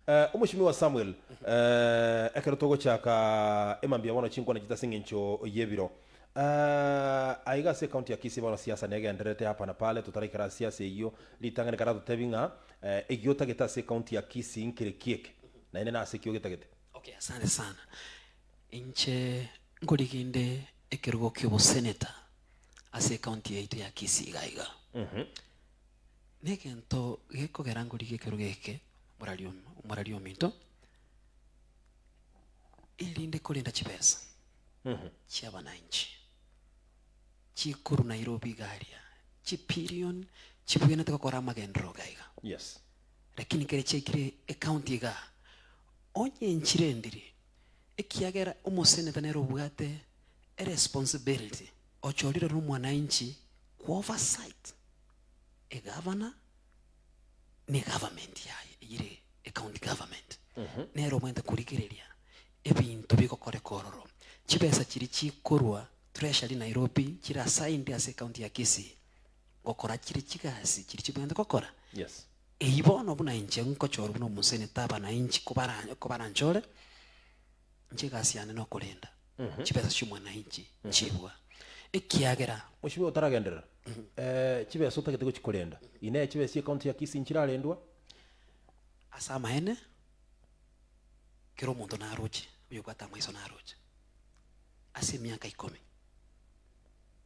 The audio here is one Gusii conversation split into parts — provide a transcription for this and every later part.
Omoshimiwa Samuel, ekero togochaka emambia bono chinkwana chiaito ase eng'encho y'ebiro. Aiga ase ecounty ya Kisii bono siasa negendererete hapa na pale, totaraikera ase siasa eyio, ritang'ani karatotebi ng'a egi otagete ase ecounty ya Kisii nkere ki eke, naende nase ki ogetagete? Okay, asante sana. Inche nkorigia inde ekerogo kia obosenator ase ecounty yaito ya Kisii iga iga. Negento gekogera nkorigia ekerogo eke morari omorari ominto, erinde korenda chibesa chi'abananchi chikorwa Nairobi iga aria, chibillion chibwenerete gokora amagenderero iga iga. Yes. Lakini kere chiaikire ecounty igaa, onye nchirendiri, ekiagera omoseneta nere obwate eresponsibility ochorire nomwananchi ku oversight egavana ne egovernment yaye eyire ecounty government nere obwenerete korigereria ebinto bigokoreka ororo. Chibesa chiria chikorwa treasury Nairobi chire assigned ase ecounty ya Kisii gokora chire chigasi chiria chibwenerete gokora. Yes. Eyio bono buna inche nkochorwa buna omoseneta abananchi kobara kobaranchore, inche egasi yane nokorenda chibesa chi'omwananchi nchibwa, ekiagera. Mheshimiwa otaragenderera, chibesa otagete gochia korenda, inee chibesa chia ecounty ya Kisii nchirarendwa? Ase amaene, kera omonto naroche, oyobwate amaiso naroche, ase emiaka ikomi,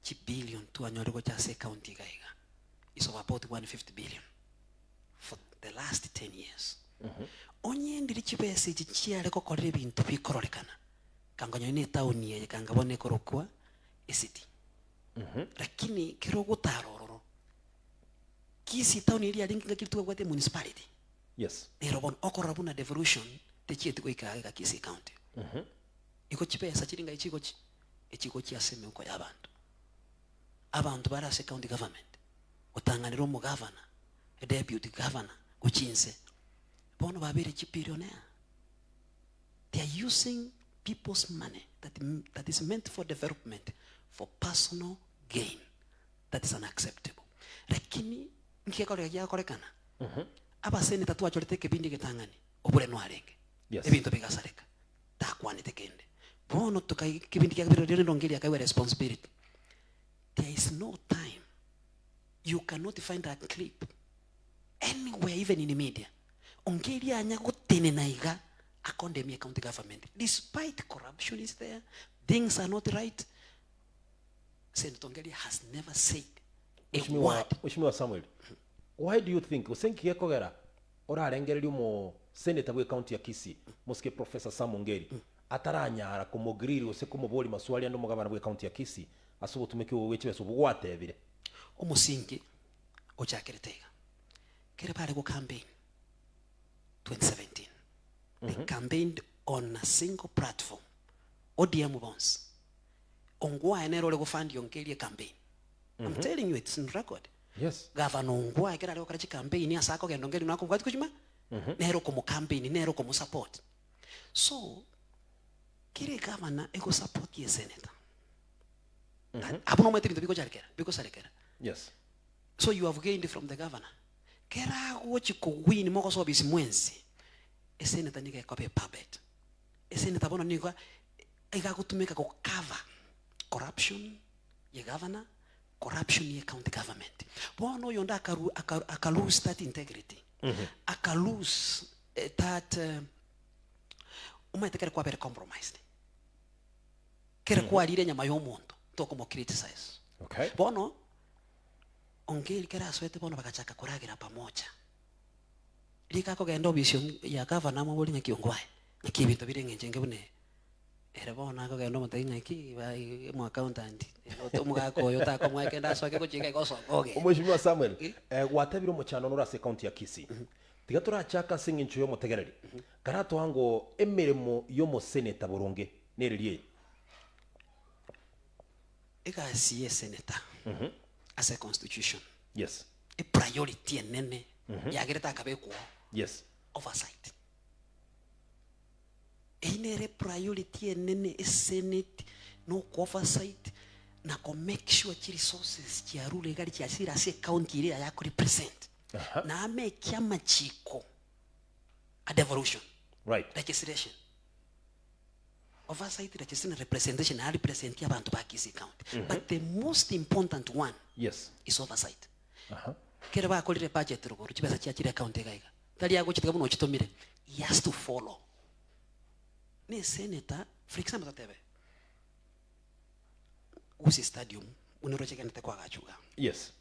chibillion twanyore gocha ase ecounty iga iga is of about 150 billion for the last 10 years. Onye ndiri chibesa echi chiare gokorera ebinto bikororekana, kangonyore na etown eye kanga bono ekorokwa ecity. Lakini kero ogotara ororo, Kisii town eria yarenge ngaki twabwate emunicipality, Yes. nero bono okorora buna devolution techieti goika iga Kisii county. Igo chibesa chiri ngai chigochi? Echigochia ase emeuko y'abanto. Abanto bare ase county government, gotang'anera omogavana, edeputy governor, gochia inse, bono babeire chibillionaire. They are using people's money that, that is meant for development for personal gain. That is unacceptable. Lakini nki gekoreka giakorekana? Abaseneta twachorete ekebindi egetang'ani, oboreno arenge. Yes. Ebinto bigasareka. Takwanete kende. Bono tokai ekebindi kia kabere rende onge riakaigwa responsibility. There is no time you cannot find a clip anywhere even in media onge rianya gotenena iga akondemie county government despite corruption is there things are not right Senator Ongeria has never said a Mheshimiwa, word. Mheshimiwa Samuel, why do you think gose nki gekogera orarengererie omo senator bwe county ya Kisii mosike Professor Sam Ongeri ataranyara komogrill gose komoboria maswali ande omogabana bwe county ya Kisii ase obotumeki obo bwe chibesa obwo gwatebire? Omosingi ochakerete iga, kere bare go campaign 2017 they campaigned on a single platform ODM bonsi Ongwae nere ore gofund Ongeri ecampaign I'm telling you it's in record. Yes. Gavana Ongwae ekero are gokora chicampaign ase akogenda Ongeri nakomobwati kochima nere okomocampaign nere okomosupport. So kera egavana egosupport esenator abwo nomanyete ebinto bigocharekera bigosarekera. Yes. So you have gained from the governor. Kera agochi kowin mogosoa ofisi mwensi, esenator nigo ekoba epuppet. Esenator bono nigo iga agotumeka go cover corruption ye governor, corruption ye county government. Bono oyonde akaru aka aka lose that integrity, aka lose that omanyete ekero kwabere compromised, kere kwarire enyama ya omonto tokomo criticize. Okay. Bono, Ongeri kere asoete bono bagachaka koragera pamoja. Rika akogenda obisi ya gavana amobori ng'aki ongwae, ng'aki ebinto bire eng'encho enge buna eye. Ere bono akogenda omotebi ng'aki bai omo accountant, omogaka oyo otakomoa ekende asoke gochia iga iga osoke ogende. Omweshimiwa Samuel, eh, gwatebire omochando nore ase ecounty ya Kisii. Tiga torachake ase eng'encho y'omotegereri. Karatoa ngo emeremo y'omoseneta boronge nereri eye. Egasi y'eseneta ase econstitution, Yes. epriority enene yagerete akabekwa oo, Yes. oversight. Eyio nere epriority enene esenate na oko oversight na ko make sure chiresources chiarure iga chiasire ase ecounty eria yaya korepresent. Aha. Na ameki amachiko. A devolution. Right. Legislation. Oversight, legislation, representation, a represent abanto ba Kisii County. But the most important one Yes. is oversight. Aha. Kere bakorire budget rogoro chibesa chiachire account iga iga. Tari agochitiga buna ochitomire. He has to follow. Ne senator, for example totebe, Gusii Stadium buna oroche egenderete koagachwa igaa. Yes.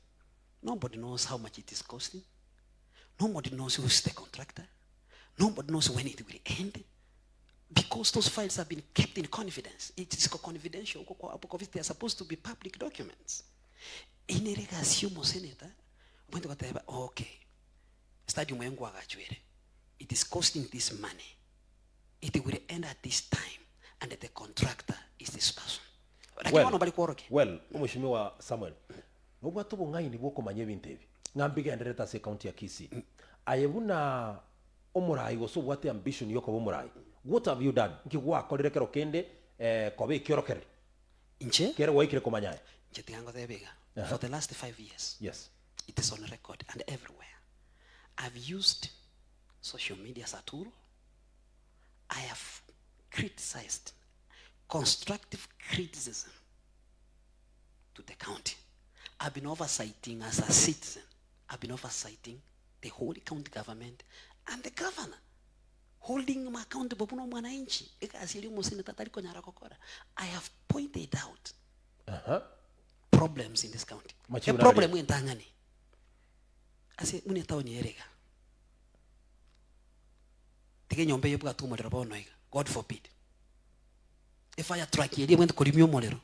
Nobody knows how much it is costing, nobody knows who is the contractor, nobody knows when it will end because those files have been kept in confidence. It is confidential huko kwa hapo kwa office, they are supposed to be public documents. Inere egasi ya omosenator omanyete goteba okay, stadium eye nkoagachwa ere, it is costing this money, it will end at this time and the contractor is this person. Lakini Well, bono mbari kworokia. well, omweshimiwa Samuel, Nobwate obong'aini bw'okomanya ebinto ebi, ng'a mbigendererete ase ecounty ya Kisii. Aye buna omorai gose obwate ambition yokoba omorai, what have you done? Nki gwakorire kero kende koba ekiorokererio Inche, kere gwaikire komanya aya? inche tiga ngotebe iga, for the last 5 years, it is on record and everywhere, I've used social media as a tool, I have criticized, constructive criticism to the county. I've been oversighting as a citizen. I've been oversighting the whole county government and the governor. Holding him accountable buna omwananchi. Egasi eria omoseneta atari konyara gokora. I have pointed out problems in this county. Machibu A problem nari. entang'ani. Ase buna etown ere iga. Tiga enyomba eye ebwate omorero bono iga. God forbid. Efire truck eria ebwenerete korimia omorero,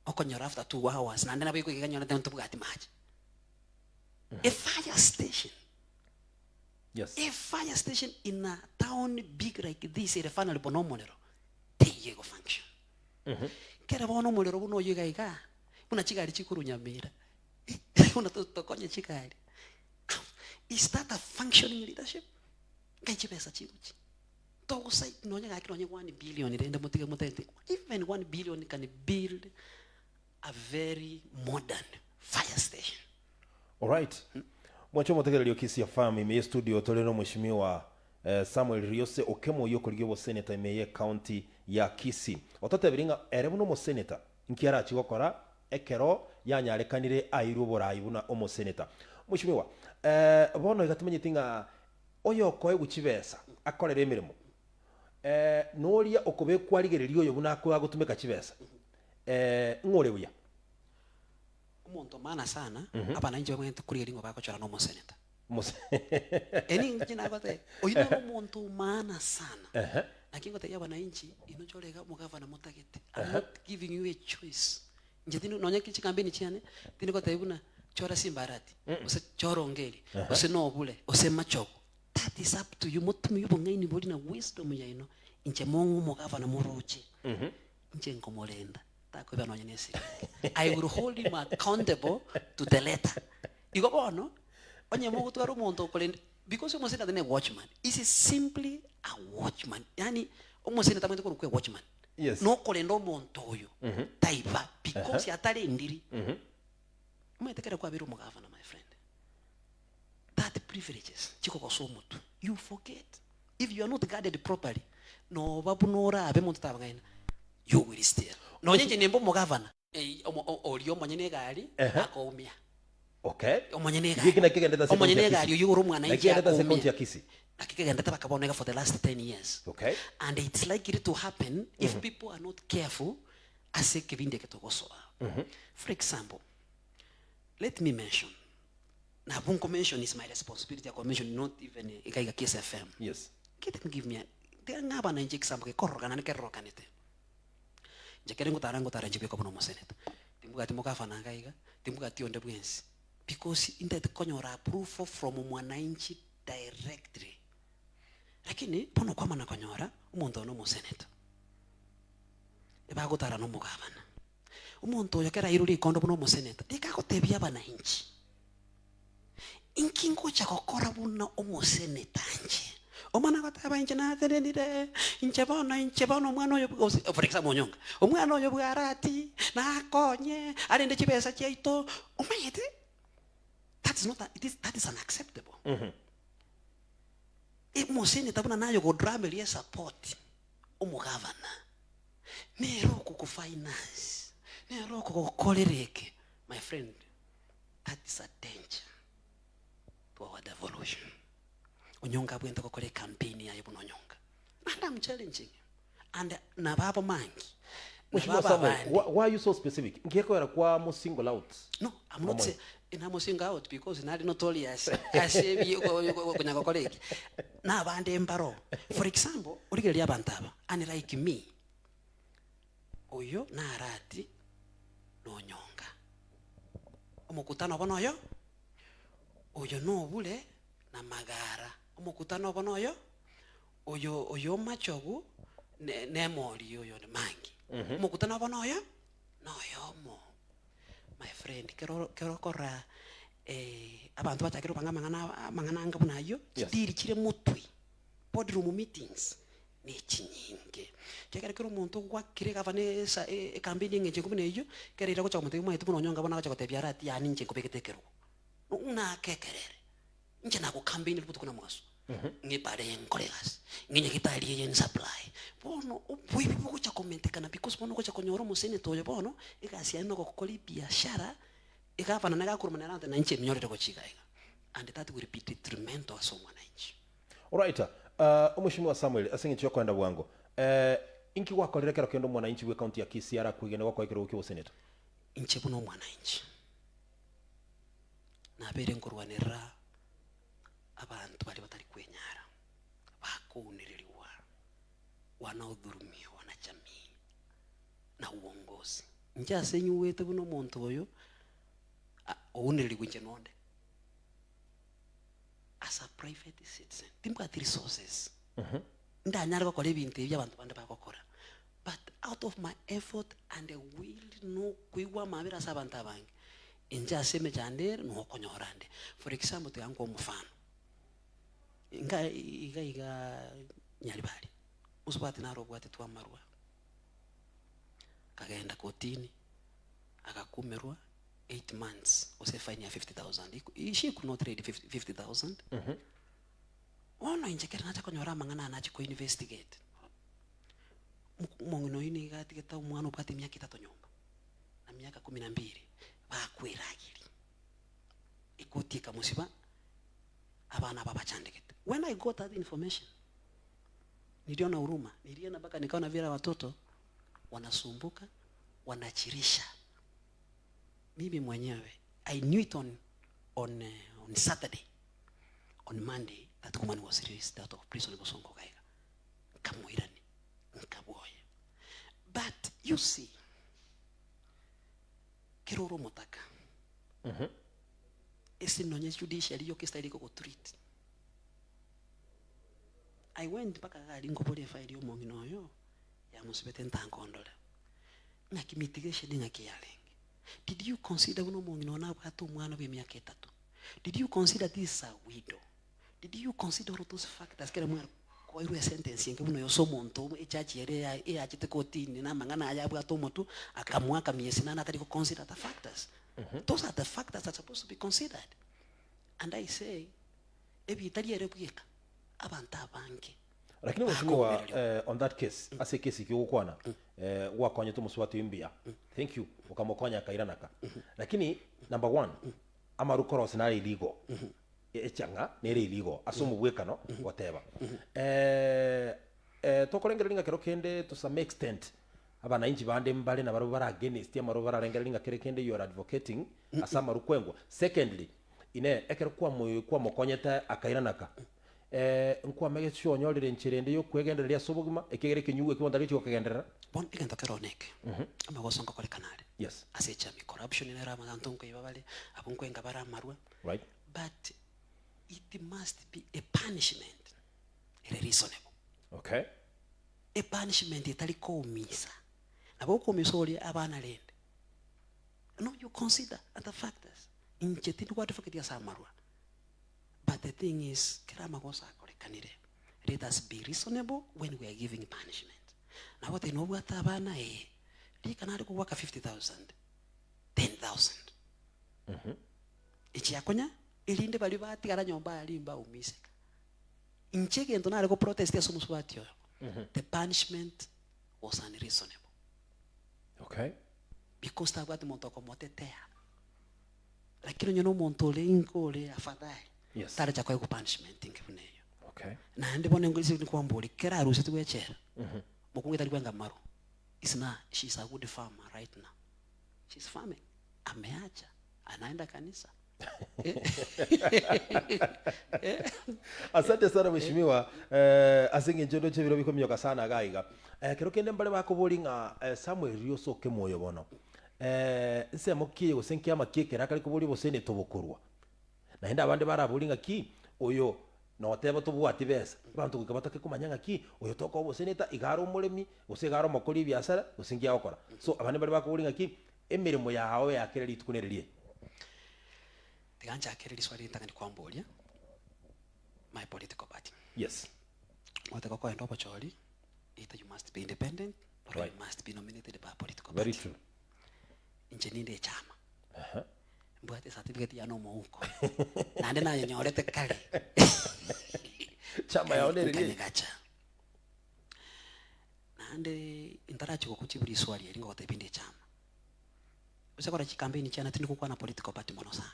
okonyora after 2 hours naende nabo ekoika ekanyora tari tobwati mache. A fire station, a fire station in a town big like this ere vulnerable na omorero, teiyo ego function. Ekero bono omorero buna oyio iga igaa, buna chigari chikorwa Nyamira, buna tokonye chigari, is that a functioning leadership? Ngai chibesa chigochia. Togosa nonye gaki nonye 1 billion rende motige motente even 1 billion can build a very modern fire station. Alright. Mwanche omotegereri o Kisii FM ime ye studio tore na omweshimiwa eh, Samuel Riose Okemo oyio okorigia oboseneta ime ye county ya Kisii. Ototebirie ng'a ere buna omoseneta nki arachi gokora ekero yanyarekanire airwe oborai buna omoseneta. Mweshimiwa, eh, bono iga timanyeti ng'a Oyokoegwa chibesa akorere emeremo, eh, noria okobekwa arigererie oyo buna agotumeka chibesa, eh, ng'o ore buya? Omonto maana sana, abananchi babwenerete korigereria ng'o bagochora na omoseneta. Omose- Eri inche nagotebia, oyio nere omonto maana sana. Ehe. Naki ngotebia abananchi, inwe chore iga omogavana motagete, I'm not giving you a choice. Inche tindi nonya ki chikampeni chiane, tindi gotebia buna chora Simbarati, gose chora Ongeri, gose Nobule, gose Machogu. That is up to you, motumie obong'aini boria na wisdom yaino, inche mong'e omogavana moroche, inche nkomorenda, takoiba nonya na esiringi. I will hold him accountable to the letter. Igo bono, onye mogotwara omonto okorenda, because omoseneta ne watchman, is simply a watchman, yaani omoseneta tabwenerete korokwa ewatchman. Yes. Nokorenda omonto oyo taiba because atarendiri. Omanyete ekero kwabeire omogavana my friend, that privileges chikogosoa omotwe, you forget. If you are not guarded properly, noba buna orabe monto tabang'aina, you will steal. Nonye inche nimbe omogavana, oria omonyene egari akoumia. Okay. Omonyene Giki egari. naki kegendete ase Omonyene county ya egari Kisii. oyio ore omwananchi Naki kegendete ase akoumia. county ya Kisii. Naki kegendete baka bono iga for the last 10 years. Okay. And it's likely to happen if people are not careful ase ekebindi eke togosoa. For example, let me mention, nabo nko mention is my responsibility ya mention not even iga iga Kiss FM. Let me give me a, tiga ng'a abananchi example gekororokana nekerorokanete. Inche kere ngotara ngotara inche bweka buna omoseneta. Timbwati mogavana iga iga, timbwati onde bwensi. Because intagete konyora approval from mwananchi directly. Lakini bono kwamana konyora omonto oyo na omoseneta, ebagotara na omogavana. Omonto oyo ekero airwe rikondo buna omoseneta, nigo agotebia abananchi, inki ngocha gokora buna omoseneta inche? Omwana agoteba inche natenenire, inche bono inche bono omwana oyo gose for example onyonga, omwana oyo bwarati, nakonye, arende chibesa chiaito, omanyete that is not a, it is, that is unacceptable. Omoseneta buna naye ogodrameria esupport omogavana, nere okogofinance, nere okogokorera eke, my friend that is a danger to our devolution. Onyonga abwenerete gokora ecampaign yaye buna Onyonga. And I'm challenging him and nabo abomangi, nabo Mheshimiwa Samuel, ababande. why, why are you so specific? Ngekoera kwa mo single out. No, I'm not Omoyo. say, namosingle out because nari notorious ase ebi konya gokora eke. Na abande mbaro. For example, origereria abanto aba, unlike me, oyo narati nonyonga. Omokutano obo noyo, oyo nobure na magara. Omokutano obo noyo, oyo oyo omachogu ne nemori oyo mangi. Omokutano obo noyo, noyomo. My friend, kero kero okora abanto bachakire kobanga amang'ana amang'ana anga buna ayio, Yes. chidiri chire motwe, boardroom meetings, ne chinyinge. Ekiagera kera omonto ogwakire egavana esa ecampaign eng'encho buna eyio, ekero eira gocha komotebia omanyete buna onyonga bono agocha gotebia are ati yaani inche nkobegete ekerogo. Ng'a ekerere, inche nagocampaignera obotuko na mogaso, ng'epare nkore egasi, ng'e nyagetari eye nsupply. Bono oboibi bogocha komentekana because bono ogocha konyora omoseneta oyo bono, egasi yaye nogokora ebiashara, egavana naye gakoruma nere agotebi nainche eminyorere gochia iga iga, and that will be detrimental ase omwananchi. Alright, Omweshimiwa Samuel, ase eng'encho yokoenda bwango, inki gwakorire ekero kende omwananchi bw'ecounty ya Kisii arakwegene gokoa ekerogo ki'oboseneto? Inche buna omwananchi, nabeire nkorwanerera abanto baria batari kwenyara, bakounererigwa, wanaodhurumiwa na jamii na uongozi. Inche ase nyuwete buna omonto oyo, ounererigwe inche nonde. As a private citizen, timbwati resources, ndanyare gokora ebinto ebi abanto bande bagokora, but out of my effort and the will na okoigwa amabera ase abanto abange, inche ase emechando ere nigo okonyora nde. For example, tiga nkoe omofano, inga iga iga Nyaribari, mosubati naro obwatetwe amarwa, akagenda kotini, agakumerwa 8 months gose efine ya 50,000. She could not ready 50,000. Bono inche ekero nacha konyora amang'ana aya nachia ko investigate, omong'ina oyio nigo atigete omwana obwate emiaka etato nyomba, na miaka kumi na mbili, bakwerageria. Ekoti ekamosiba, abana aba bachandegete. When I got that information, niliona huruma, nilienda mpaka nikaona vile watoto wanasumbuka, wanachirisha. Mimi mwenyewe, I knew it on Saturday. On Monday, that woman was released out of prison Bosongo gaiga. Nkamoirani, nkaboya. But you see, kero ore omotaka, ase nonye judiciary yoka estyle egogotreat. I went mpaka gari nkobora efile ya omong'ina oyo, yamosibete ntankondore. Ng'aki mitigation ng'aki yarenge. Did you consider buna omong'ina one abwate omwana bwa emiaka etato? Did you consider this is a widow? Did you consider all those factors kera mware koirwa esentence enke buna oyo ase omonto echachi ere eyachete kotini na amang'ana aya abwate omotwe akamoaka miezi nane atari go consider the factors? Those are the factors that are supposed to be considered. And I say, ebitari ere bweka, abanto abange Lakini mheshimiwa, bakomererigwa. on that case, ase ekesi ekio ogokwana, gwakonyete omosubati oyo mbuya, thank you, okamokonya akairanaka. Lakini number one, amaru korosia nare illegal, echang'a nere illegal ase omobwekano goteba. Tokorengereria ng'a kero kende to some extent, abananchi bande mbare nabarabwo bare against amaru bararengereria ng'a kere kende you are advocating ase amaru kwengwa. Secondly, inee, ekero kwamo kwamokonyete akairanaka, nkwamegete onyorire enchera ende y'okwegendereria ase obogima, ekiagera ekenyugwa ekio bono tari gochia gokegenderera? Bono egento kere one eke, amagoso ngokorekana are Yes. ase echami, corruption nero abanto nkoiba bare, abwo nkoenga bare amarwa, Right. but it must be a punishment ere reasonable. Okay. A punishment etari koumisa. Nabo okoumisa oria abana rende. No, you consider other factors. Inche tindi go advocate ase amarwa. But the thing is, kera amagoso akorekanire, let us be reasonable when we are giving punishment. Nabo goteba nobwate abana ee, rika nare kogwaka 50,000, 10,000. Echiakonya, erinde baria batigara nyomba aria mbaumiseka. Inche egento nare go protest ase omosubati oyo, the punishment was unreasonable. Okay. Because tabwati monto okomotetea. Lakini onye nomonto ore inka ore afadhali, Yes. taracha koegwa punishment inke buna eyio. Okay. Naende bono engo ase nkwambori, kera arusetigwe echela, mokungu tari kwenga amaru, is now she is a good farmer right now. She is farming, ameacha, anaenda kanisa. Asante sana mheshimiwa eh, ase eng'encho ndoche ebiro bikominyoka sana iga iga. Eh, kero kende mbare bakobori ng'a eh, Samuel riria osoke moyo bono eh, nsemo ki eye gose nkiama ki ekere akare koboria obosene tobokorwa. Naende abande barabori ng'aki oyo noteba tobwati besa, abanto goika batake komanya ng'aki oyo tokoa oboseneta iga are omoremi gose iga are omokori ebiasara gose nki agokora. So abande mbare bakoboria ng'aki Emeremo yao ya kera rituko neriria eye. Tiga nchakere riswali ritang'ani kwamboria, my political party. Yes. Gwataka koenda obochori, either you must be independent or Right. you must be nominated by a political Very party. true. Inche ninde echama. Mbwate ecertificate yane omouko. Naende nayenyorete kare. Chama yao neriria eye. Nkanyegacha. Naende intarachia gokochibwa riswali eri ngogotebia inde echama. Gose kora chikampeni chiane tindi gokwana political party mono sana.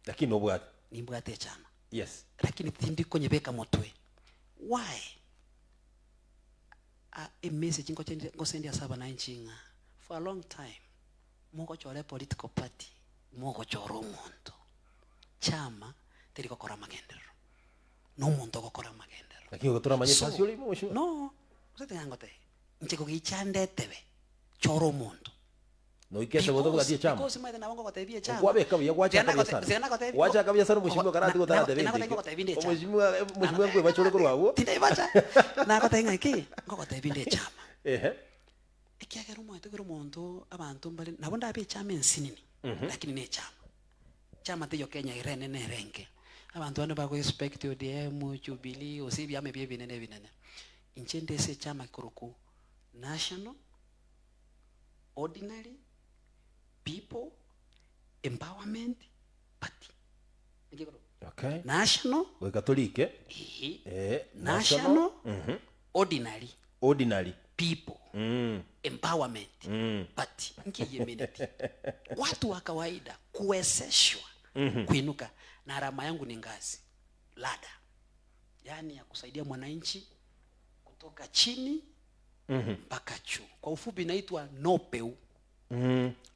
Lakini nobwate. Nimbwate echama. Yes. Lakini tindi konyebeka motwe. Why? Ah, emessage ngoche ngosendia ase abananchi ng'a for a long time mogochora epolitical party mogochora omonto. Chama teri gokora amagenderero. Nomonto ogokora amagenderero. Lakini igo toramanye So, epasi ore ime mheshimiwa. no, gose tiga ngotebie, inche gogicha ndetebe, chora omonto. Noike ase gote obwati echama. Because maete nabo ngogotebia echama. Okwabeka buya gwachaka buya sana. Gwachaka buya sana mheshimiwa karati gotarateba Nagotebia ente ngogotebia inde echama. Omheshimiwa mheshimiwa nkwebacha ore korwa abwo. Tindaibacha. Nagotebia ng'a ki, ngogotebia inde echama. Ehe. Ekiagera omoete kera omonto abanto mbare nabo ndabe echama ensinini, lakini ne echama. Chama teiyo Kenya ere enene ere enke. Abanto bande bago expect ODM, Jubilee, gose ebiama ebi ebinene ebinene. Inche nde ase echama ekorokwa National Ordinary People Empowerment Party. Naki ekorokwa? Okay. National Goika torike. ehe, Eh, National Ordinary Ordinary. People Empowerment Party. Nki eyio emineti? Watu wa kawaida kuwezeshwa kuinuka na alama yangu ni ngazi ladder, yaani ya kusaidia mwananchi kutoka chini mpaka juu. Kwa ufupi inaitwa NOPEU.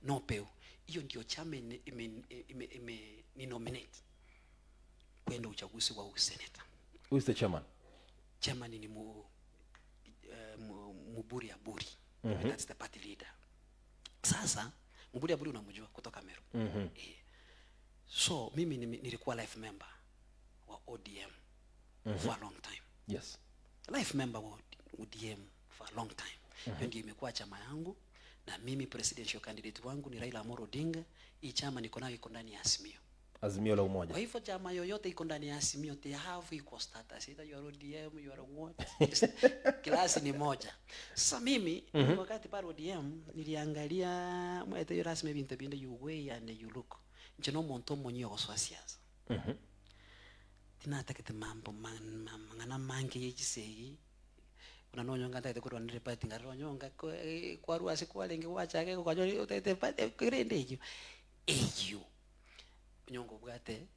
NOPEU. Hiyo ndio chama ime, ime, ime, ime, ni nominate kwenda uchaguzi wa useneta. Who is the chairman? Chairman ni mu, eh, mu, Muburi Aburi. That's the party leader. Sasa Muburi Aburi unamjua kutoka Meru. Eh. So mimi nilikuwa life member wa ODM for a long time. Yes. Life member wa ODM for a long time. Hiyo ndio imekuwa chama yangu na mimi presidential candidate wangu ni Raila Amolo Odinga. Hii chama niko nayo iko ndani ya Azimio. Azimio la Umoja. Kwa hivyo chama yoyote iko ndani ya Azimio, they have equal status. Either you are ODM, you are what. Klasi ni moja. Sasa mimi mm -hmm. wakati pale ODM niliangalia mwete yo rasmi bintu binde you weigh and you look. Nche no muntu omonyi ogosoa siasa. Mm -hmm. Tinatakete mambo mang'ana mange ye chisegi. Buna nonyonga ntagete korwanera eparty ngarora onyonga kwarwa ase kwarenge gwachaka okonyora otagete eparty korende eyio eyio. Onyonga obwate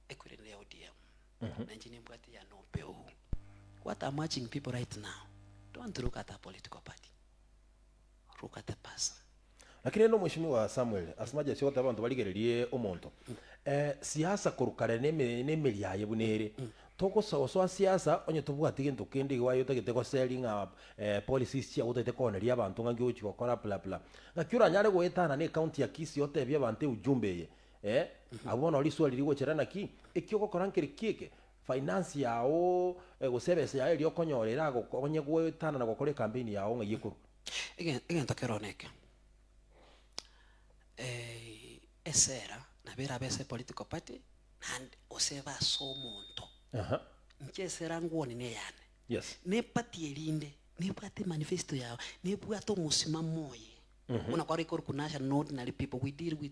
ekwirende ya ODM na inche nimbwate ya NOPEU. What I'm urging people right now, don't look at a political party, look at the person. Lakini rende omweshimiwa Samuel, ase mache ase ogoteba abanto barigererie omonto, siasa korwa kare na eme na emeri yaye buna ere, togosoa gosoa siasa onye tobwati gento kende igo aye otagete goseri ng'a policies chiago otagete kooneria abanto ng'a nki ogochi gokora bla bla. Naki oranyare goetana na ecounty ya Kisii otebie abanto eujumbe eye eh, abwo bono riswali rigochera naki, eki ogokora nkeri ki eke? Finance yago gose ebesa yago eria okonyora eragokonye goetana na gokora ecampaign yago ng'ai ekorwa? Egento kero neke, esera nabo erabe ase epolitical party naende gose ebe ase omonto. Inche esera ngwoni neyane. Yes. Ne party erinde nebwate emanifesto yao, nebwate omosimamo oye. Buna kwarenge korokwa national ordinary people, we deal with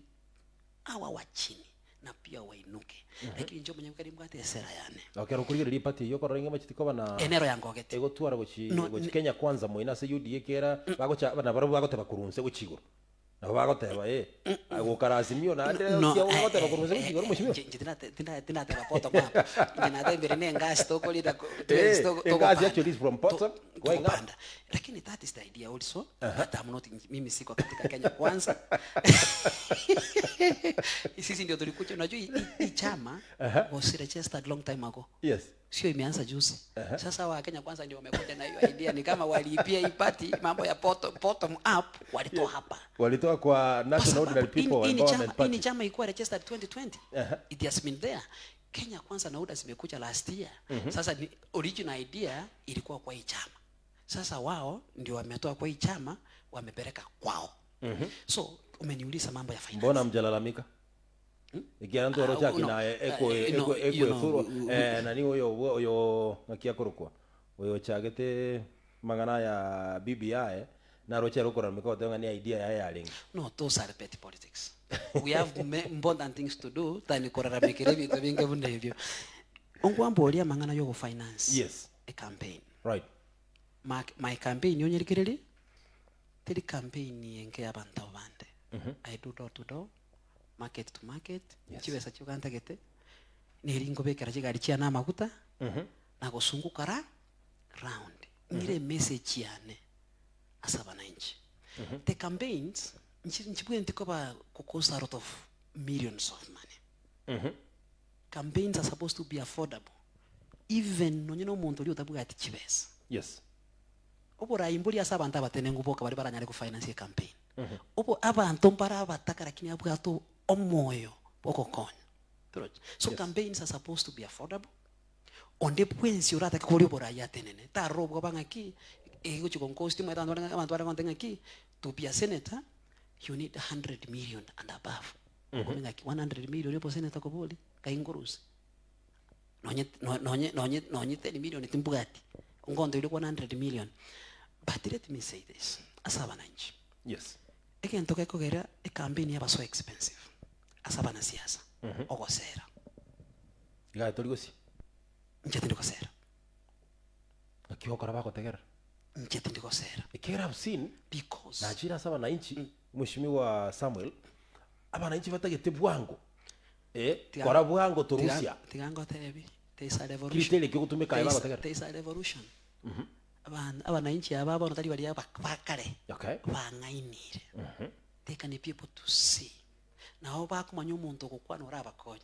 awa wa chini. Na pia wainuke. Lakini inche omonyene ekero nimbwate esera yane. Ekero okorigereria eparty eyio okorora ing'e mocheti koba na Enero yangogete. egotwara gochi No, gochi ne- Kenya kwanza moino ase UDA ekiagera bagocha nabarabwo bagoteba korwa inse gochia igoro. Nabo bagoteba eh, gokara Azimio naende No, sia eh, bagoteba eh, korwa inse eh, gochia igoro eh, mheshimiwa. inche inche tinate- tinda- tindateba bottom up. Inche natebire na engasi tokorida ko- Eh, twesi togo- engasi togopanda. actually is from To- bottom going up. togopanda. Lakini that is the idea also but I'm not mimi siko katika Kenya kwanza. Sisi ndio tulikuja unajua hii hii chama was registered long time ago. Yes. Sio imeanza juzi. Sasa wa Kenya kwanza ndio wamekuja na hiyo idea ni kama waliipia hii party mambo ya bottom, bottom up walitoa hapa. Walitoa kwa Kwa National sababu Ordinary hii- People hii ni chama- Empowerment hii ni Party. chama ilikuwa registered 2020. It has been there. Kenya kwanza na UDA zimekuja last year. Sasa ni original idea ilikuwa kwa hii chama. Sasa wao ndio wametoa kwa hii chama wamepeleka kwao. So umeniuliza mambo ya finance. Mbona mjalalamika? Ekiagera ntwaro Ah, chaki no, naye ekwe eh, no, ekwe you ekwe know, thurwa we- eh, nani oyo oyo ng'aki akorokwa oyo ochagete amang'ana aya BBI naroche ere okorarameka goteba ng'a ne idea yaye yarenge. No, those are petty politics. We have important things to do than koraramekera ebinto binge buna ebio. Okwamboria amang'ana ya ogofinance Yes. a campaign. Right. My, my campaign onyerikereri teri campaign enke ya abanto abo bande. I do door to door, market to market, Yes. chibesa chigantagete, neri nkobekera chigari chiane amaguta, na gosunguka ra round. Ng'ire emessage yane ase abananchi. The campaigns nchi- nchibwenereti koba gocost a lot of millions of money. Campaigns are supposed to be affordable even nonye na omonto oria otabwati chibesa. Yes. Oborai mboria ase abanto abatenengu boka baria baranyare gofinance ecampaign. Obo abanto mbare abataka lakini abwate omoyo bwogokonya. Torochi? So Yes. campaigns are supposed to be affordable. Onde bwensi oratake koria oborai atenene, tarora obwoba ng'aki, egochi gonkosti omanyete abanto bare abanto bare gontebia ng'aki, to be a senator, you need 100 million and above. Okobe ng'aki 100 million oboseneta kobori, ngai nkorusia. Nonye nonye nonye nonye 10 million timbwati, ngontoirie 100 million. But let me say this, ase abananchi, Yes. egento gekogera ecampaign yaba so expensive ase abanasiasa, ogosera. Iga tori gosia. Inche tindi gosera. Naki ogokora bagotegerera. Inche tindi gosera. Ekiagera I've seen Because. nachire ase abananchi, Mheshimiwa Samuel, abananchi batagete bwango, eh, Tiga- kora bwango torusia. Tiga tiga ngotebi, there is a revolution. Criteria ki ogotumeka aye There is- bagotegerera? there is a revolution. Aban- abananchi aba bono tari baria bak- bakare Okay. bang'ainire. They can be able to see. Nabo bakomanya omonto ogokwana orabakonye.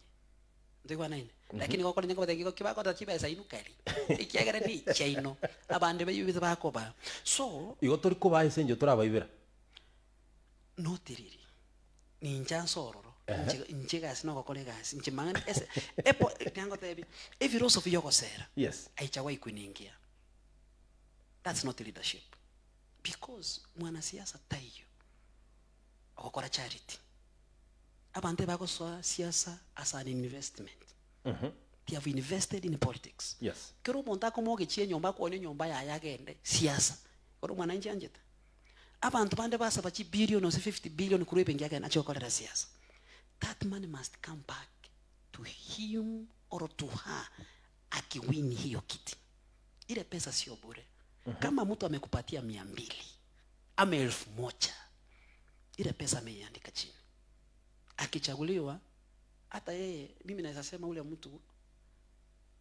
Ntoigwanaine? Lakini gokora onye nkobatebia igo ki bagoteba chibesa inwe kari, ekiagera ne echiaino, abande baibete bakoba. So, Igo tori kobaa ase inche torabaibera. not really. Ninche ase ororo, inche inche egasi nogokora egasi, inche mang'ana ese epo tiga ngotebie, ephilosophy ya ogosera, Yes. haijawahi kuniingia. That's not leadership. Because mwanasiasa taiyo ogokora charity. Abanto ebagosoa siasa as an investment. They have invested in politics. Yes. Kera omonto akomoa enyomba akooni enyomba yaye agende siasa. Oro mwananchi anchete. Abanto bande basaba chibillion gose 50 billion korwa ebenki agende ache gokorera siasa. That money must come back to him or to her akiwin hiyo kiti. Ile pesa sio bure. Kama mtu amekupatia 200 ama 1000, ile pesa ameiandika chini. Akichaguliwa, hata yeye, mimi naweza sema ule mtu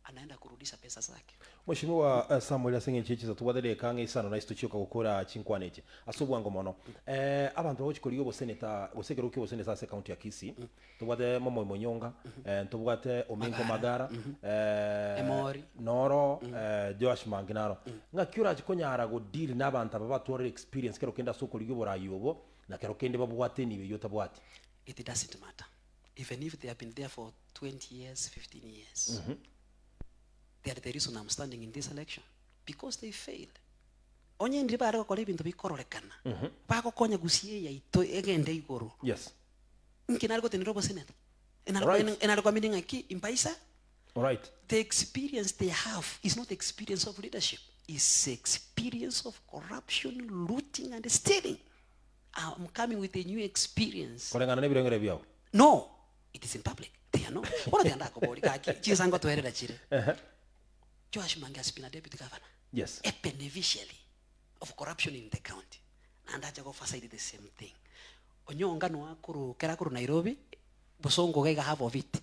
anaenda kurudisha pesa zake. Mheshimiwa eh, Samuel ase eng'encho ye chinsa tobwate rieka ang'e isano na isito chioka gokora chinkwana echi ase obwango mono. Eh, abanto bagochi korigia oboseneta gose ekerogo kia oboseneta ase ekaunti ya Kisii tobwate Momoi Monyonga eh, ntobwate Ominko Magara eh, Emori. noro eh, Joash Mangi naro ng'aki orache konyara go deal na abanto aba batwarire experience kero kende ase okorigia oborai obo na kero kende babwate enibo eyio otabwati. It doesn't matter. Even if they have been there for 20 years, 15 years. They are the reason I'm standing in this election. Because they failed. Onye ndiri bare gokora ebinto bikororekana. Bagokonya gusia yaito egende igoro. Yes. Inki nare gotenera oboseneta. Right. Enare kwamini ng'aki imbaisa. Alright. The experience they have is not experience of leadership. It's experience of corruption, looting, and stealing. I'm coming with a new experience. Koreng'ana na ebirengere biao. No, it is in public. Tiga no, bono tiga ndakoborie gaki, chinsa ngotoerera chire. Joash Mange has been a deputy governor, Yes. a beneficiary of corruption in the county. Naende ache go oversight the same thing. Onyonga noa akorwa kera akorwa Nairobi, Bosongo iga iga half of it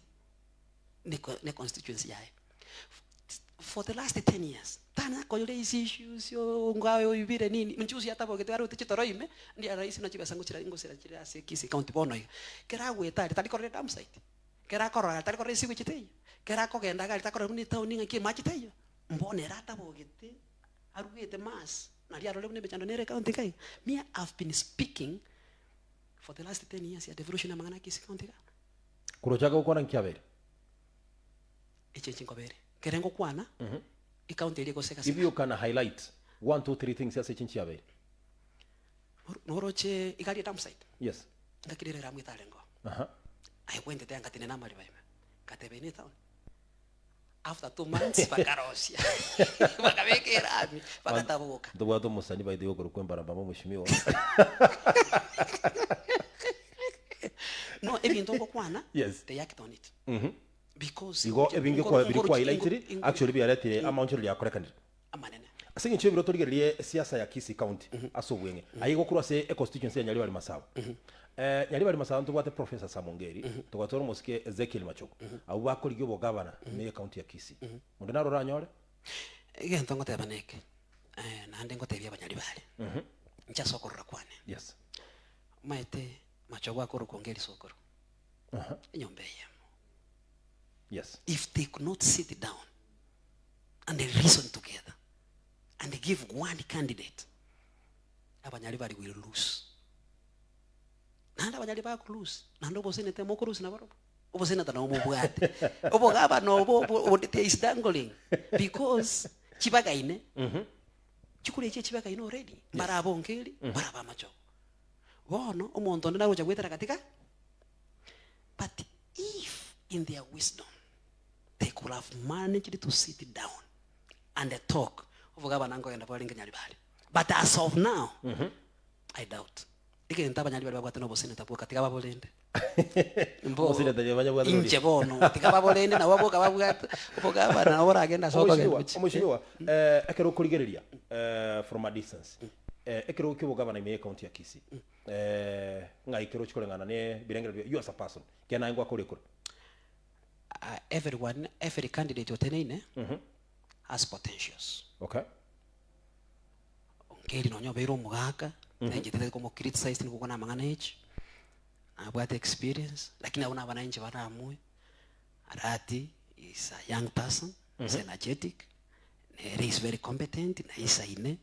ne co- ne constituency yaye. For the last 10 years, tana koyora ase issues yo ngaye oibire nini, inche atabogete arote chitoro ime, ndiye rais buna chibesa ngochira ngosira chire ase Kisii county bono iga. Kera agwete aria tari korora edam site, kera akorora aria tari korora esewage teiyo, kera akogenda iga aria takorora buna etown ng'aki emache teiyo, mbono ere atabogete arugete mass naria arore buna emechando nere ecounty iga iga. Me I've been speaking for the last 10 years ya devolution amang'ana a Kisii county iga. Korwa ochake gokwana nki abeire? Eche inche nkobere. Kere ngokwana, ecounty eria egosega If sega. you can highlight one, two, three things ase chinchi abeire. Noroche iga aria dump site? Yes. Ngaki rero eramwete arenge oo. Aha. I went there ngatenena amariba ime, ngateba eye ne etown. After 2 months bakarosia, bakabeka erami, bagataboka. Ntobwate omosani by the way okorokwa Embarambamba omweshimiwa. No, ebinto ngokwana, Yes. they act on it. Because Igo ebinge kwa biri kwa highlightiri ingo- actually biaretire amaonchorerio akorekanire. amanene. Ase eng'encho y'ebiro torigererie esiasa ya Kisii County ase obweng'e, aye igo korwa ase econstituency ya Nyaribari Masaba. Nyaribari Masaba ntobwate Professor Sam Ongeri, togatwara omosike Ezekiel Machogu, abwo bakorigia obogavana ime y'ecounty ya Kisii. Onde naro oranyore? Egento ngoteba neke, naende ngotebia abanyaribari, inche ase okorora kwane, Yes. omanyete Machogu akorokwa Ongeri Sokoro, enyomba eyemo. Yes. If they could not sit down and reason together and give one candidate, abanyaribari will lose. Naende abanyari bako lose, naende oboseneta moko lose nabarobwo. Oboseneta nabo mobwate. Obogabana obo obo obo there is dangling because chibagaine, chikura echi echibagaine already, mbare abongeri, mbare abamachogo. Bono omonto onde nagocha goetera katika, but if in their wisdom they could have managed to sit down and talk, obogabana nkogenda bwarenge Nyaribari. But as of now, I doubt. Egento abanyaribari babwate na oboseneta bwoka tiga baborende. Mbo Oboseneta nigo banyabwate boria. inche bono tiga baborende nabo boka babwate obogabana nabo boragende ase okogenda Omweshimiwa, gochia. omweshimiwa, ekero okorigereria from a distance, ekero kia obogabana ime ye county ya Kisii, ng'ai kero ochia koreng'ana ne ebirengererio you as a person, kiagera naye ngwakore ekura. Everyone, every candidate oteneine has potentials. Okay. Onkeri nonya obeire omogaka, nainche titari komo criticize nigo okwana amang'ana echi, nabwate experience, lakini abwo nabananchi baramue, Arati is a young person, is energetic, nere is very competent, naisaine,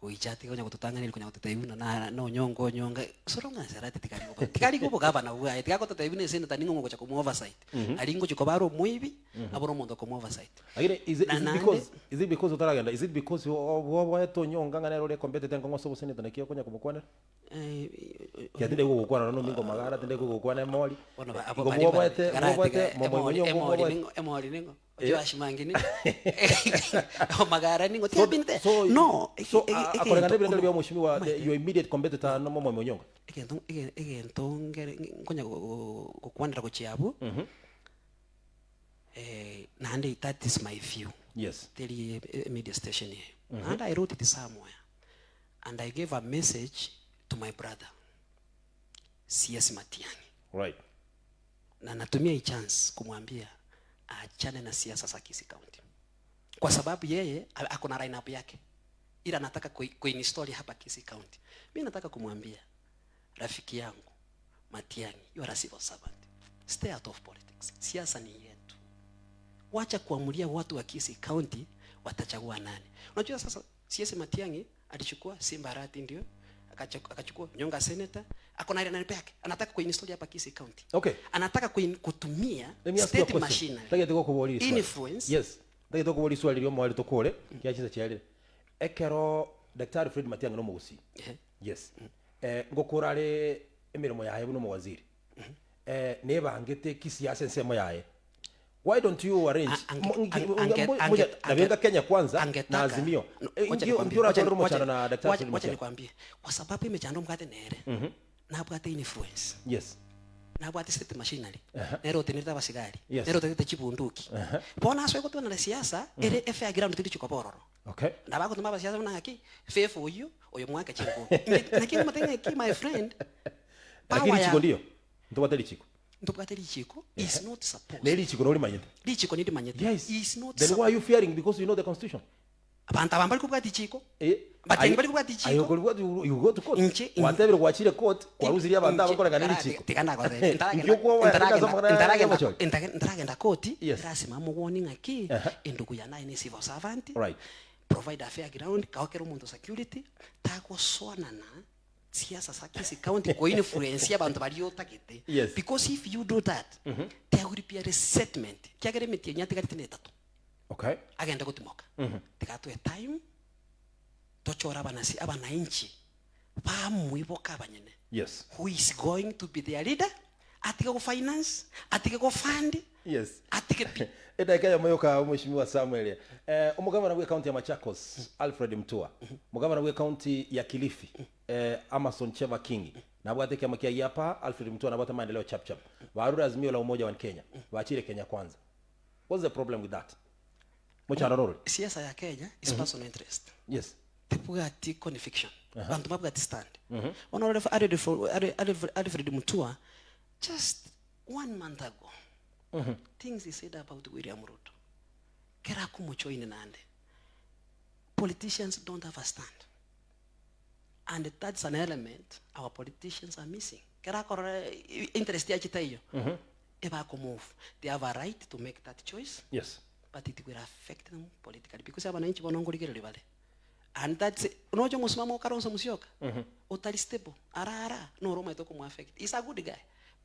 goicha atiga onya gototang'aneria konya gototebia buna na nonyonga onyonga, so long as Arati tikari koba tikari kobogabana bwaye, tiga gototebia buna esenator ning'o ogocha komo oversight, aria ngochia koba are omoibi, abore omonto okomo oversight. Lakini is it, Na is it naende because, is it because otaragenda, is it because oboete onyonga ng'a nere ore competitor enkong'u ase obosenator naki okonya komokwanera? Kiagera tindai gogokwana nonya nomingo magara, tindai gogokwana emori, Bono ba- abo igo baria bwoboete, bare- gara bwoboete tiga momoima emori onyonga emori bwoboete. ning'o emori ning'o Eh. Joash Mangi ning'o Omagara ning'o So, tiabinte so, no so ege- ege- akoreng'ana egento ebirengero omo bia omweshimiwa the, omaete your immediate competitor nomomoima onyonga. egento ege- egento ngere nkonya go- gokwanera gochia abwo naende that is my view Yes. teri e- media station eye naende I wrote it somewhere and I gave a message to my brother CS Matiang'i Right. na natumia hii chance kumwambia aachane na siasa za Kisii County kwa sababu yeye a- ako na lineup yake ila anataka kui- kuinstall hapa Kisii County. Mimi nataka kumwambia rafiki yangu Matiang'i, you are a civil servant, stay out of politics. Siasa ni yetu, wacha kuamulia watu wa Kisii County watachagua nani. Unajua sasa CS Matiang'i alichukua Simba Arati ndio akachukua Nyonga senator, ako na lineup yake, anataka kuinstall hapa Kisii County. Okay. Anataka kuin, kutumia Let me ask you a state question. machinery Tagete gokoboria riswali. influence Yes. Tagete gokoboria riswali riria omwari tokore, kiachisa chiarire. Ekero Daktari Fred Matiang'i nomogusii. Ehe. Yes. Ngokora are emeremo yaye buna omowaziri. Nebangete kisiasa ensemo yaye. Why don't you arrange? A- ange- Mo- ngi- ange- mo- ange- mo- ange- moja- na ange- benga Kenya kwanza na angetaka Azimio. no, Eh, wacha ngi- nikwambie, ngi wacha oratwarire wacha omochando na Daktari wacha Fred wacha Matiang'i. nikwambie kwa sababu emechando mbwate nere nabwate influence Yes. Nabwate state machinery, nere otenerete abasigari, Yes. nere otenerete chibunduki. Bono ase ogotwanera siasa, ere efair ground teri chikoba ororo. Okay. Nabo agotoma abasiasa buna ng'aki, favor oyio, oyo mwake chinkubi. Inche naki ngomotebia ng'aki my friend, Lakini power richiko ya ndiyo. Ntobwate richiko. ntobwate richiko is not supposed. Ne richiko norimanyete. Richiko nindimanyete. Yes. Is not Then why are you fearing because you know the constitution? Abanto aba mbari kobwatia chiko, Eh, Matiang'i aye- bari kobwatia chiko. aye okoribwati you go to court. Inche- in- Gwatebire gwachire court, kwarusirie abanto Inche- abakorekana kara- richiko. tiga ndagotebie, ntaragenda- Inki okwoboa ntaragenda- ase amang'ana ya ntaragenda- amachori? ntaragenda- ntaragenda koti, Yes. lasima mogwoni ng'aki, Aha. endugu ya naye ne civil servant, Right. provide a fair ground, kawa kera omonto security, tagosoanana siasa sa Kisii County koinfluence abanto baria otagete. Yes. Because if you do that, there will be a resentment. Kiagera emetienyi atigarete na etato. Okay. Agende gotimoka. Tiga atoe time tochore abanasi abanainchi bamoiboka abanyene. Yes. Who is going to be their leader, atige go finance, atige go fund, Yes. atige pi. Edagika eyemo yoka Mheshimiwa Samuel. Eh, omogavana bwe county ya Machakos Alfred Mutua, omogavana bwe county ya Kilifi eh, Amason Cheva Kingi nabwate ekiama kia Yiapa, Alfred Mutua nabwate Maendeleo Chap Chap. Barure Azimio la Umoja One Kenya, bachire Kenya Kwanza. What's the problem with that? Mochando norori? Siasa ya Kenya is personal interest. Yes. Tebwati conviction. Banto mbabwati stand. Bono orore Alfred, Alfred, Alfred Mutua just one month ago things he said about William Ruto kera akomojoin naende politicians don't have a stand and that's an element our politicians are missing kera akorora interest yache taiyo ebakomove they have a right to make that choice Yes. but it will affect them politically because abananchi bono nkorigereria bare and that's noche omosimamo o Kalonzo Musyoka otari stable ara ara noro omanyete okomo affect he's a good guy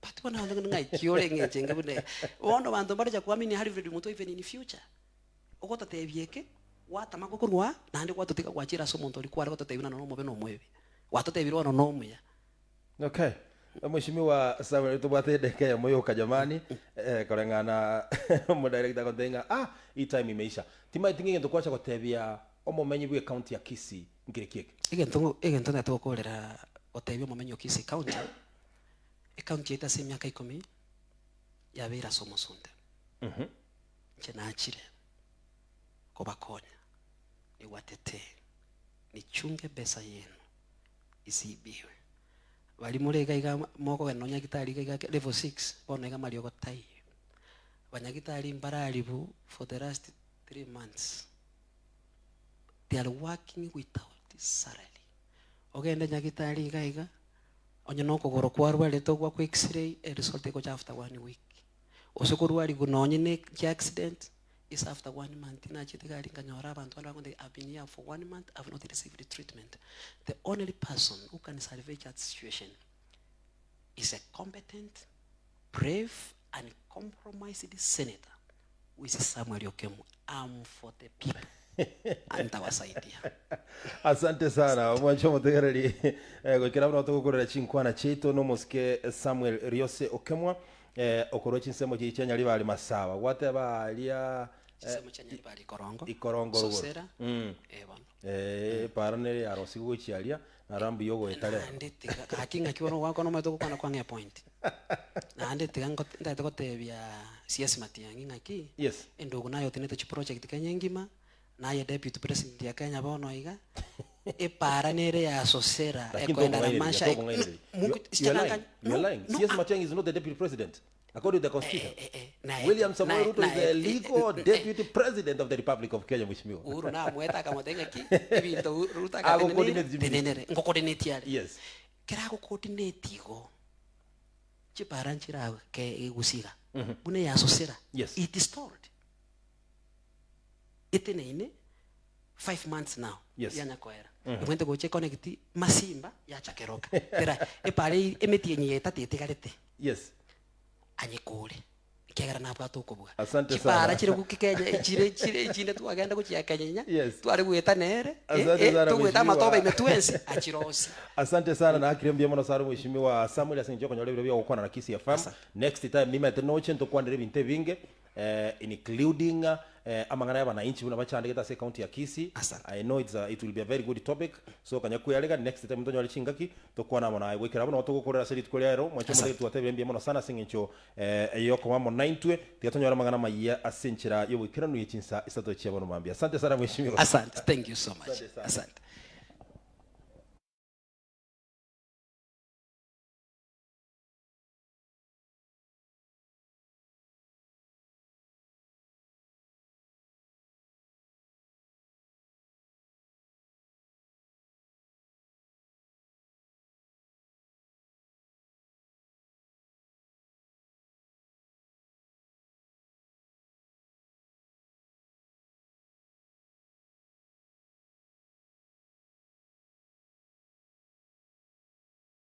but bono abanto ng'a ng'aki ore eng'encho enge buna eye bono abanto mbaroche kuamini Alfred Mutua even in future ogototebia eke gwatama gokorwa aa naende gwatotiga gwachire ase omonto oria kware gototebia buna noro omobe na omoebi gwatotebire bono nomuya. Okay. Mheshimiwa Samuel tobwate edeka eyemo yoka jamani eh, koreng'ana omodirector agontebia ng'a ah etime imeisha. Timanyeti ng'a egento kwacha gotebia omomenyi bwe county ya Kisii nkere ki eke? Egento ngo egento ntagete gokorera gotebia omomenyi o Kisii county, ecounty yaito ase emiaka ikomi yabeire ase omosunte. Inche nachire kobakonya, niwatetee, nichunge besa yenu isiibiwe. Baria more iga iga mokogenda nonya gitari iga iga level 6 bono iga mariogo taiyo. Abanyagitari mbararibu for the last 3 months they are working without salary. Ogende nyagitari iga iga onye nokogoro kwarwarete ogwakwa x-ray eresult egocha after one week. Gose korwarigwe nonye ne accident is after one month. Nachete iga aria nkanyora abanto bande bagontebia I've been here for one month I've not received treatment. The only person who can salvage that situation is a competent, brave and compromised senator who is Samuel Okemo. I'm for the people and ntawasaidia. Asante sana omwancho omotegereri eh, goikera buna togokorera chinkwana chiaito nomosike Samuel Riose Okemwa eh, okorwa chinsemo chiria chia Nyaribari Masawa gwateba aria Chinsemo chia Nyaribari Ikorongo, Ikorongo rogoro. Sosera, Mm. eh bono. Eh, para nere yarosigwe gochia aria naro mbuya ogoeta rero. Naende tiga gaki ng'aki bono gwakwana omanyete ogokwana kwang'ea point. Naende tiga ngo ntagete gotebia CS Matiang'i ng'aki, Yes. endugu naye otenete chiproject Kenya engima, naye deputy president ya Kenya bono iga, epara nere ya Sosera Lakini ekoenda tokong'ainereria, Ramasha, tokong'ainereria. no, You- mungu- you are lying, you are no, lying. no, CS ah, Matiang'i is not the deputy president according to the constitution. eh, eh, naye- William Samoei naye- Ruto is naye- the eh, legal eh, eh, deputy president of the Republic of Kenya, mheshimiwa. Uhuru namwete akamotebia ng'aki ebinto Ruto Agocoordinate agatenenere ministry. tenenere ngocoordinate are Yes. kera agocoordinate igo chipara nchira ke egusiga buna eyasosera Yes. it is told eteneine 5 months now Yes. yanya koera ebwente gocha econnect masimba yacha keroka tera epara eye emetienyi etato etigarete Yes. anyekore ekiagera nabwate okobua Asante chipara sana. chire goki Kenya chire chire chinde twagenda gochia Kenya Yes. tware goeta nere eh, Asante eh, sana togoeta mheshimiwa. amatobe ime twensi achirosie Asante sana na akire mbuya mono sare mheshimiwa Samuel ase eng'encho okonyora ebiro bia gokwana na Kisii FM. Asante. Next time nimete noche ntokwanere ebinto ebinge. Including amang'ana ya abananchi buna bachandegete ase ecounty ya Kisii. Asante. I know it's a, it will be a very good topic. So kanya kweyarega next time tonyore chingaki tokwane amo naye. Goikera abwo nabo togokorera ase rituko ria ero. Mwanche Asante. omotebie twatebire mbuya mono sana ase eng'encho yokoba amo naintwe. Tiga tonyore amang'ana amayia ase enchera y'oboikeranu ye chinsa isato chia bono mambia. Asante sana mheshimiwa. Asante. Thank you so much. Asante sana. Asante.